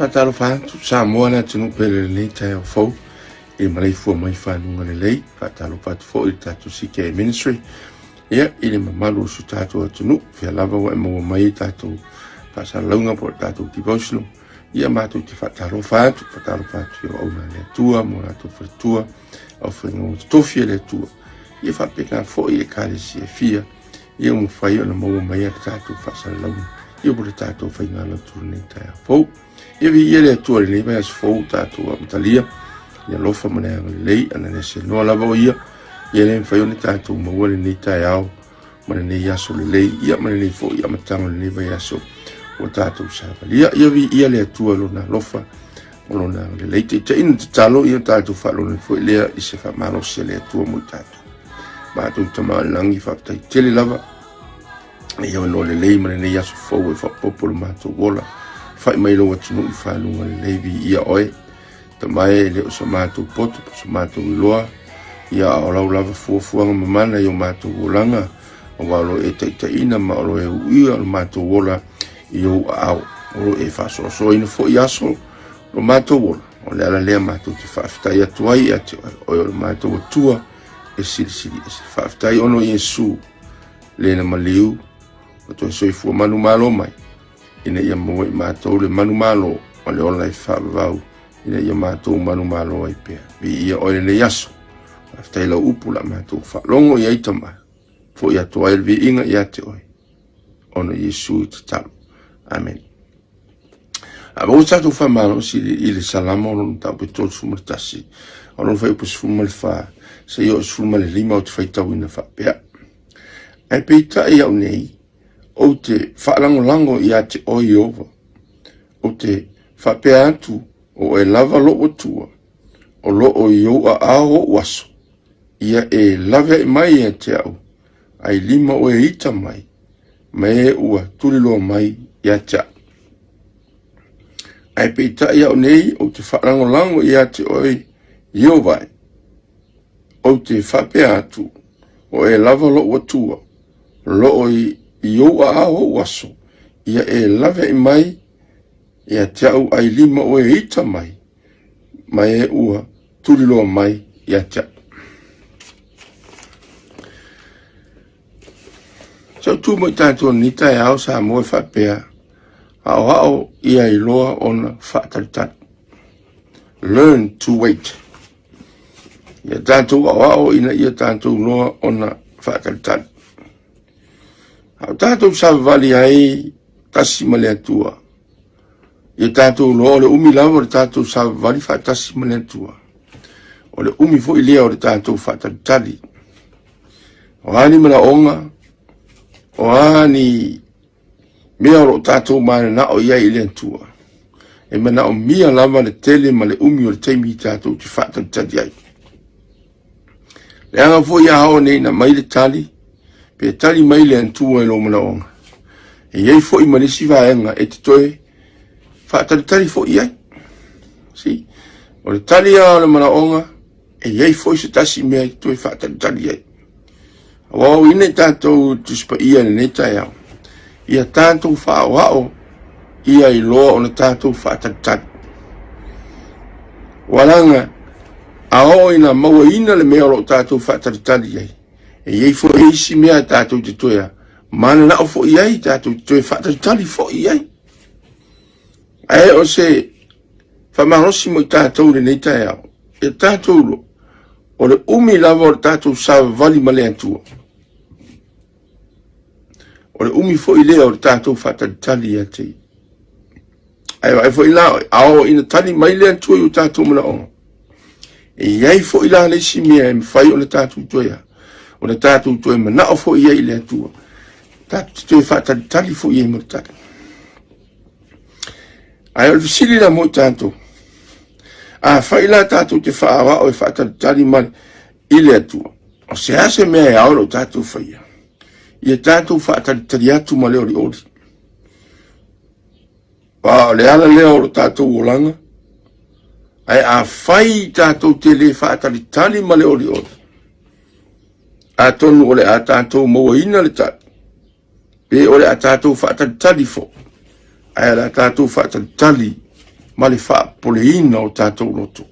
Faatalofa atu Samoa le atunuu pele lenei taeao fou i maleifua mai fanuga lelei. Faatalofa atu foi i le tatou CK Ministry ia i le mamalu o si o tatou atunuu fea lava ua e maua mai i tatou faasalalauga po o le tatou devotional. Ia matou te faatalofa atu, faatalofa atu i auauna a le Atua ma o latou faletua, aufaiga ua totofi e le Atua. Ia faapena foi i ekalesia e fia ia ua mafai ona maua mai a tatou faasalalauga ia po le tatou faiga lotu lenei taeao fou. Ia viia le Atua i lenei vaiaso fou tatou amatalia i alofa ma le agalelei ana le senoa lava o ia ia le mafai ona tatou maua lenei taeao ma lenei aso lelei ia ma lenei foi amataga o lenei vaiaso ua tatou savalia. Ia viia le Atua i lona alofa ma lona agalelei. Taitaiina tatalo ia tatou faalogo foi lea i se faamalosi a le Atua mo i tatou. Matou Tama i le Lagi, faafetai tele lava i avanoa lelei ma lenei aso fou e faaopoopo le matou ola. Fai mai lou atunuu i faluga lelei, viia oe. Tama e, e le o so matou poto po o so matou iloa, ia a o lau lava fuafuaga mamana i o matou olaga, aua o lo o e taitaiina ma o lo o e uia lo matou ola i ou aao. O lo o e faasoasoaina foi aso lo matou ola. O le ala lea matou te faafetai atu ai ia te oe, oe o le matou Atua e silisili ese. Faafetai ona o Iesu le na maliu ua toe soifua manumalo mai, ina ia maua i matou le manumalo ma le ola e faavavau, ina ia matou manumalo ai pea. Viia oe lenei aso. Faafetai lau upu la matou faalogo i ai Tama. Foi atu ai le viiga ia te oe. Ona Iesu i tatalo. Amen. A maua tatou faamalosi i le Salamo o lona mataupu e 31, o lona fuaiupu 14, seia oo 15 ou te faitauina faapea. Ae peitai au nei, ou te faalagolago ia te oe Ieova, ou te faapea atu, o oe lava lou Atua, o lo o i ou aao ou aso, ia e laveai mai ia te au, ai lima oe e ita mai, ma e ua tuliloa mai ia te au. Ae peitai au nei ou te faalagolago ia te oe Ieova e, ou te faapea atu, o oe lava lou Atua, o lo o i ou aao ou aso, ia e laveai mai ia te au ai lima oe e ita mai, ma e ua tuliloa mai ia te au. Se u tu mai tatou lenei taeao Samoa e faapea, aoao ia iloa ona faatalitali. Learn to wait. Ia tatou aoao ina ia tatou iloa ona faatalitali. A o tatou savavali ai tasi ma le Atua, ia tatou iloa o le umi lava o le tatou savavali faatasi ma le Atua. O le umi foi lea o le tatou faatalitali. O a ni manaoga, o a ni mea o lo o tatou mananao i ai i le Atua, e manaomia lava le tele ma le umi o le taimi tatou te faatalitali ai. Leaga foi a oo nei ina mai le tali, pe tali mai le Atua i lou manaoga, e i ai foi ma le isi vaega e te toe faatalitali foi i ai. See? O le tali lava o le manaoga, e i ai foi se tasi mea e toe faatalitali ai. Aua o ina i tatou Tusi Paia i lenei taeao, ia tatou faaoao ia iloa ona tatou faatalitali. Ua laga, a oo ina mauaina le mea o lo o tatou faatalitali ai, e i ai foi isi mea tatou te toe mananao foi i ai, tatou te toe faatalitali foi i ai. Ae o se faamalosi mo i tatou i lenei taeao, ia tatou iloa, o le umi lava o le tatou savavali ma le Atua. O le umi foi lea o le tatou faatalitali ia te Ia. Ae vaai foi la, a oo ina tali mai le Atua i o tatou manaoga, e i ai foi la le isi mea e mafai ona tatou toe, ona tatou toe manao foi i ai i le Atua, tatou te toe faatalitali foi i ai mo le tali. Ae o le fesili la mo i tatou, afai la tatou te faaoao e faatalitali mai i le Atua, o se a se mea e ao i lo tatou faia? Ia tatou faatalitali atu ma le olioli. Aua o le ala lea o lo tatou olaga, ae afai tatou te le faatalitali ma le olioli, atonu o le a tatou mauaina le tali, pe o le a tatou faatalitali foi, ae o le a tatou faatalitali ma le faapopoleina o tatou loto.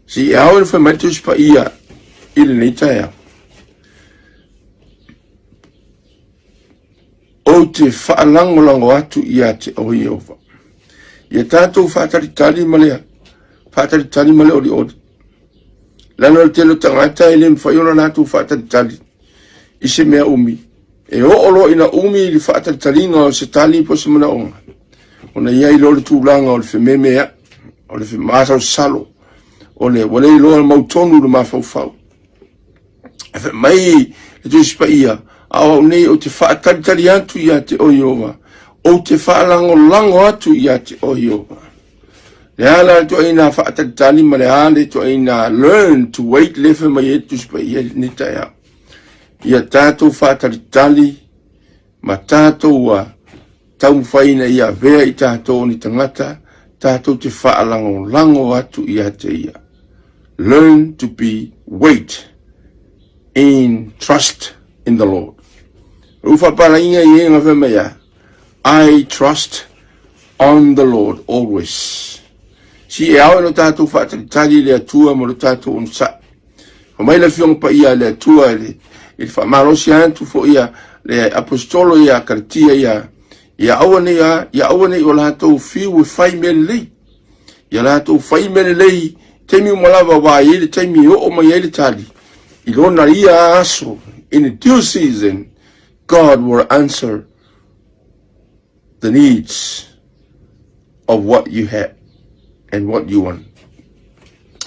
Si e ao e fai mai le Tusi Paia i lenei taeao. Ou te faalagolago atu ia te oe Ieova. Ia tatou faatalitali ma le faatalitali ma le olioli. Leaga o le tele o tagata e le mafai ona latou faatalitali i se mea umi. E oo loa ina umi le faatalitaliga o se tali po o se manaoga, ona i ai loa le tulaga o le fememeai, o le masalosalo, o le ua le iloa mautonu le mafaufau. Ae fai mai le Tusi Paia, a o au nei ou te faatalitali atu ia te oe Ieova, ou te faalagolago atu ia te oe Ieova. Le a la le ituaiga faatalitali ma le a le ituaiga learn to wait le fai mai ai le Tusi Paia i lenei taeao. Ia tatou faatalitali ma tatou ua taumafai ina ia avea i tatou o ni tagata tatou te faalagolago atu ia te ia. Learn to be wait in trust in the Lord. Ua faapalaiga i e nga fai mai a, I trust on the Lord always. Si e ao e lo tatou faatalitali i le Atua ma lo tatou onosai. Fai mai le Afioga Paia a le Atua i le, i le faamalosi atu foi ia le aposetolo ia Kalatia ia, ia aua nei a, ia aua nei o latou fiu e fai mea lelei. Ia latou fai mea lelei, taimi uma lava wa i le taimi e oo mai ai le tali. I lona ia aso, in a due season, God will answer the needs of what you have and what you want.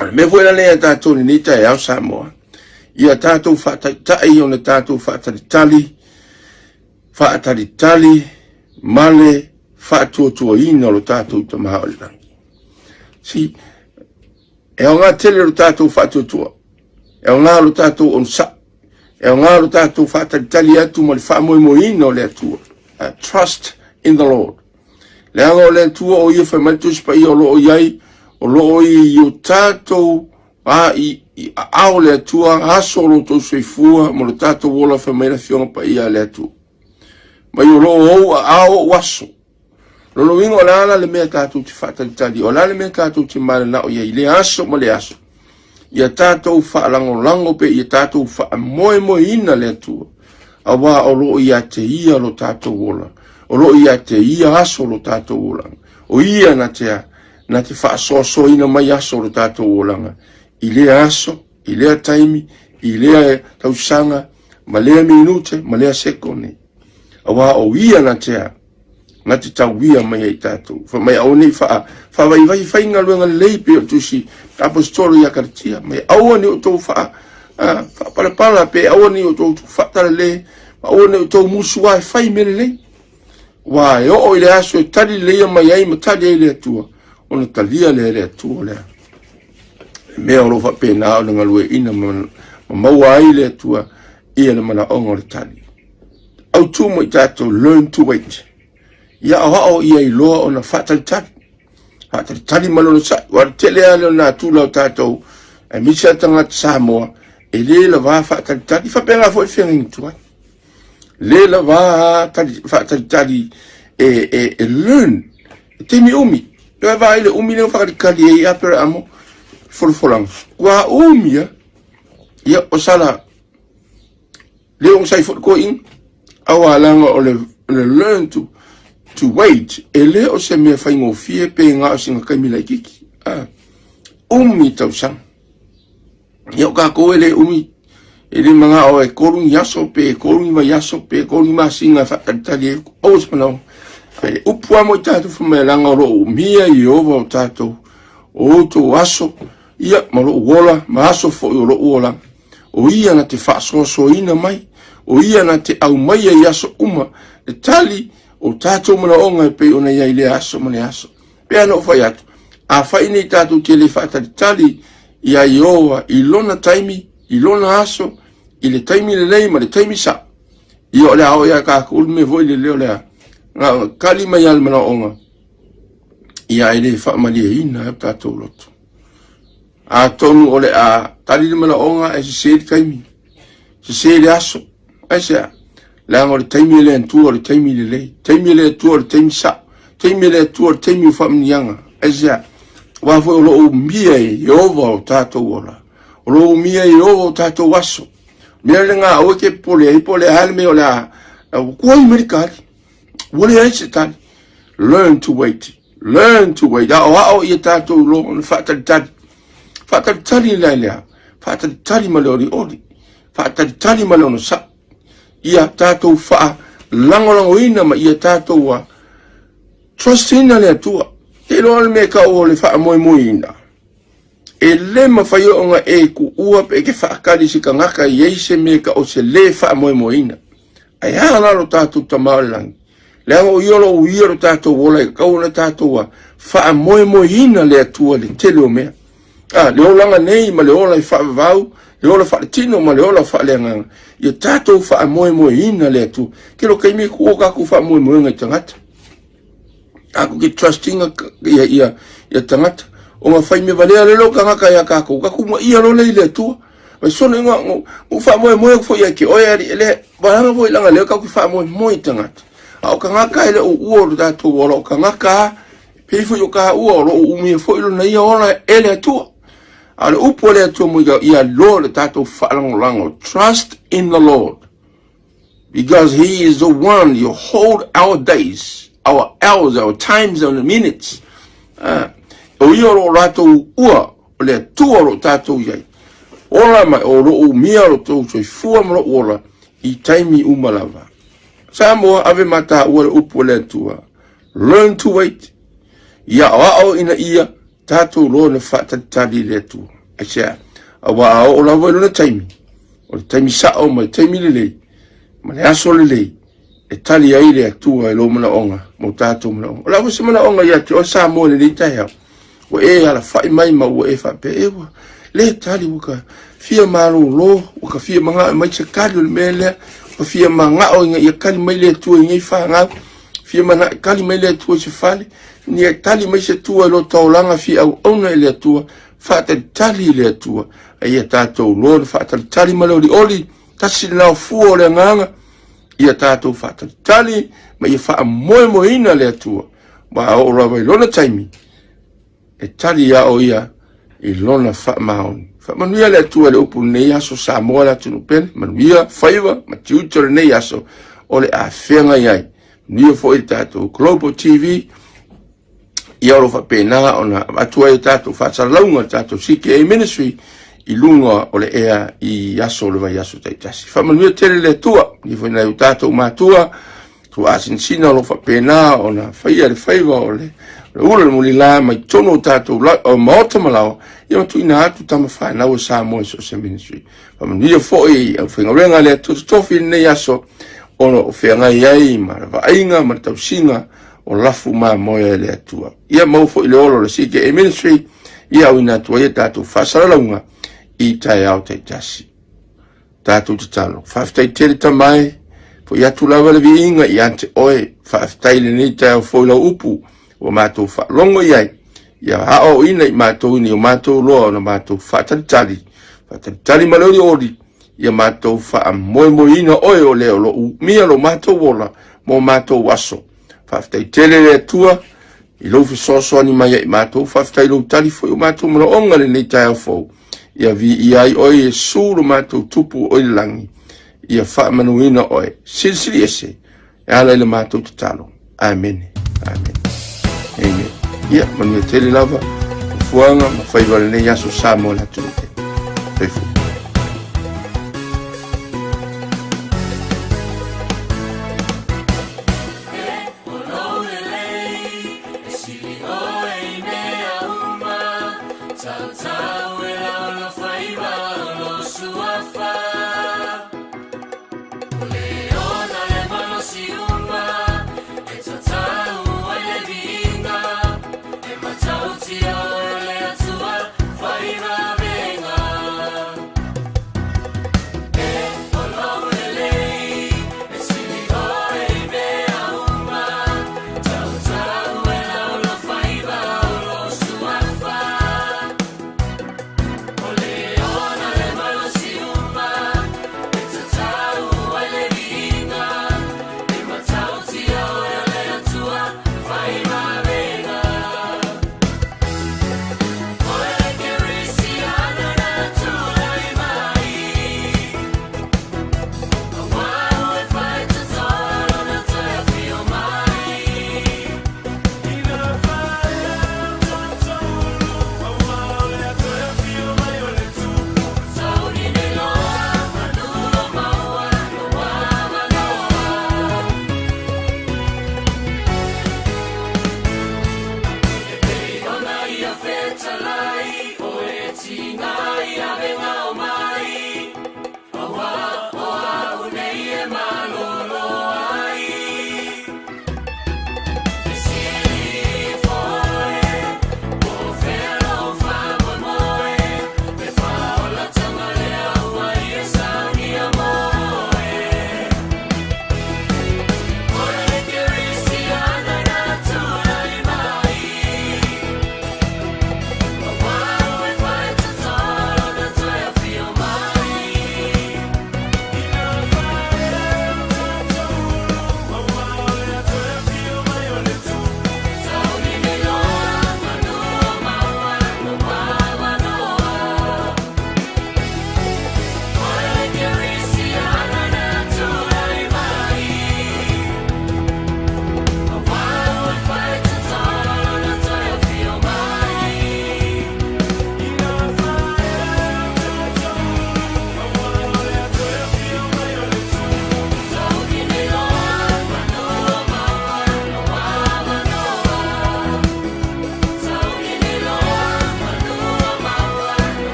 O le mea foi la lea tatou lenei taeao Samoa, ia tatou faataitai ona tatou faatalitali, faatalitali ma le faatuatuaina o lo tatou Tama o le Lagi. See, e aoga tele lo tatou faatuatua, e aoga lo tatou onosai, E aoga lo tatou faatalitali atu ma le faamoemoeina o le Atua. Trust in the Lord. Leaga o le Atua o ia fai mai le Tusi Paia o lo o i ai, o lo o i o tatou a i, i aao le Atua, aso o lo outou soifua ma lo tatou ola fai mai le Afioga Paia a le Atua. Mai o lo o ou aao ou aso. Lona uiga o le a la le mea tatou te faatalitali, o le a le mea tatou te mananao i ai i lea aso ma lea aso. Ia tatou faalagolago pe ia tatou faamoemoeina le Atua, auā o lo o ia te Ia lo tatou ola, o lo o ia te Ia aso lo tatou olaga. O Ia na te, na te faasoasoaina mai aso o lo tatou olaga, i lea aso, i lea taimi, i lea tausaga, ma lea minute, ma lea sekone. Auā o Ia na te, na te tauia mai ai tatou. Fai mai aua nei faa, faavaivai fai galuega lelei pei o le tusi aposetolo ia Kalatia. Mai aua nei outou faa, faapalapala pe aua nei outou faatalale, ma aua nei outou musu e fai mea lelei. Ua e oo i le aso e tali leleia mai ai ma tali ai le Atua, ona talia lea e le Atua lea. Le mea o lo o faapena ona galueaiina ma, ma maua ai le Atua ia le manaoga o le tali. Autu mo i tatou, learn to wait. Ia aoao ia iloa ona faatalitali. Faatalitali ma lona sa'i. Ua tele lava lea o natura o tatou, aemaise lava tagata Samoa, e le lava faatalitali. E faapena foi le feagaiga tuai. Le lava faatalitali e, e, e learn. E taimi umi. E vaai le umi lea faatalitali ai Aperamo folafolaga. Ua umi a. Ia, o sala Le onosai foi le toeaina, aua leaga o le, le learn to, to wait, e le o se mea faigofie pe na o sina taimi laitiiti. Ah, umi tausaga. Ia o tatou e le umi, e le manao e tolu ni aso, pe tolu ni vaiaso, pe tolu ni masina e faatalitali ai, aua se manaoga. Ae upu lava mo i tatou fai mai leaga o lo o umia Ieova o tatou, o outou aso, ia ma lou ola, ma aso foi o lou olaga. O ia na te faasoasoaina mai, o ia na te aumaia i aso uma le tali o tatou manaoga e pei ona i ai lea aso ma lea aso. Pei ona ou fai atu, afai nei tatou te le faatalitali iā Ieova i lona taimi, i lona aso, i le taimi lelei ma le taimi sao, ia o le a oo ia tatou le mea foi lele o le a na tali mai lava le manaoga, ia e le faamalieina ai o tatou loto. Atonu o le a tali le manaoga ae sese le taimi, sese le aso. Aisea? Leaga o le taimi e le Atua o le taimi lelei, taimi e le Atua o le taimi sao, Taimi a le Atua, le taimi o faamanuiaga. Aisea? Aua foi o lo o umia e Ieova o tatou ola. O lo o umia e Ieova o tatou aso. Mea lena aua e te popole ai po o le a le mea o le a ua tuai mai le tali. Ua leai se tali. Learn to wait. Learn to wait. Aoao ia tatou iloa ona faatalitali. Faatalitali le lea. Faatalitali ma le olioli. Faatalitali ma le onosai. Ia tatou faalagolagoina ma ia tatou a trust ina le Atua. Te iloa le mea tau o le faamoemoeina. E le mafai ona e tuua pe e te faatali i se tagata e i ai se mea tau o se le faamoemoeina. Ae a la lo tatou Tama o le lagi? Leaga o ia o lo o uia lo tatou ola e tatau ona tatou a faamoemoeina le Atua i le tele o mea. A, le olaga nei ma le ola e faavavau, le ola faaletino ma le ola faaleagaga, ia tatou faamoemoeina le Atua. Tele o taimi e tuu o tatou faamoemoega i tagata. Tatou te trust ina ia, ia, ia tagata. Ona fai mea valea lele o tagata ia tatou, tatou uunaia loa lea i le Atua. Mai sona inga, no faamoemoe atu foi ia te oe alii, e le, valaga foi leaga lea tatou te faamoemoe i tagata. A o tagata e le o uua o lo tatou ola, o tagata a, pei foi o taua o lo o umia foi lona ia ola e le Atua. A o le upu a le Atua mo ia loa le tatou faalagolago, trust in the Lord. Because he is the one you hold our days, our hours, our times and minutes. Ah, o ia o lo latou ua, o le Atua o lo tatou iai. Ola mai, o lo umia lo tou soifua ma lou ola, i taimi uma lava. Samoa, ave mataua le upu a le Atua. Learn to wait. Ia aoao ina ia tatou loa na faatalitali i le Atua. Aisea? Aua a oo lava i lona taimi, o le taimi sao ma le taimi lelei, ma le aso lelei, e tali ai le Atua i lou manaoga ma o tatou manaoga. O le a foi se manaoga ia te oe Samoa i lenei taeao, ua e alafai mai ma ua e faapea, e ua le tali, ua ka fia malolo, ua ka fia manao e mai se tali o le mea lea, ua fia manao ina ia tali mai le Atua i nei fanau, fia manao e tali mai le Atua i se fale, ina ia tali mai se Atua i lo taulaga fia auauna i le Atua, faatalitali i le Atua, a ia tatou loa le faatalitali ma le olioli, tasi lena o fua o le agaga, ia tatou faatalitali ma ia faamoemoeina le Atua, ma a oo lava i lona taimi, e tali ia o ia i lona faamaoni. Faamanuia le Atua i le upu lenei aso, Samoa le atunuu pele, manuia faiva ma tiute o lenei aso o le a feagai ai. Manuia foi le tatou Global TV, ia o lo o faapena ona avatu ai tatou faasalalauga le tatou CKA Ministry i luga o le ea i aso o le vaiaso taitasi. Faamanuia tele le Atua, manuia foi nai o tatou matua, tuaasinasina o lo o faapena ona faia le faiva o le ula le mulila mai totonu o tatou maota ma laoa, ia ma tuuina atu tama fanau a Samoa i so o se ministry. Faamanuia foi aufaigaluega a le Atua totofi i lenei aso ona o feagai ai ma le vaaiga ma le tausiga o lafu mamoe a le Atua. Ia maua foi le ola o le CKA Ministry ia auina atu ai a tatou faasalalauga i taeao taitasi. Tatou tatalo. Faafetai tele Tama e, foi atu lava le viiga ia te oe. Faafetai i lenei taeao foi lau upu ua matou faalogo i ai. Ia aoaoina i matou ina ia matou loa ona matou faatalitali, faatalitali ma le olioli, ia matou faamoemoeina oe o lea o lo o umia lo matou ola mo matou aso. Faafetai tele le Atua i lou fesoasoani mai ia i matou. Faafetai i lou tali foi o matou manaoga i lenei taeao fou. Ia viia ai oe Iesu lo matou Tupu o i le lagi. Ia faamanuina oe. Silisili ese e ala i le matou tatalo. Amene. Amene. Amen. Ia, manuia tele lava, fuaga ma faiva lenei aso Samoa le atunuu. Soifua.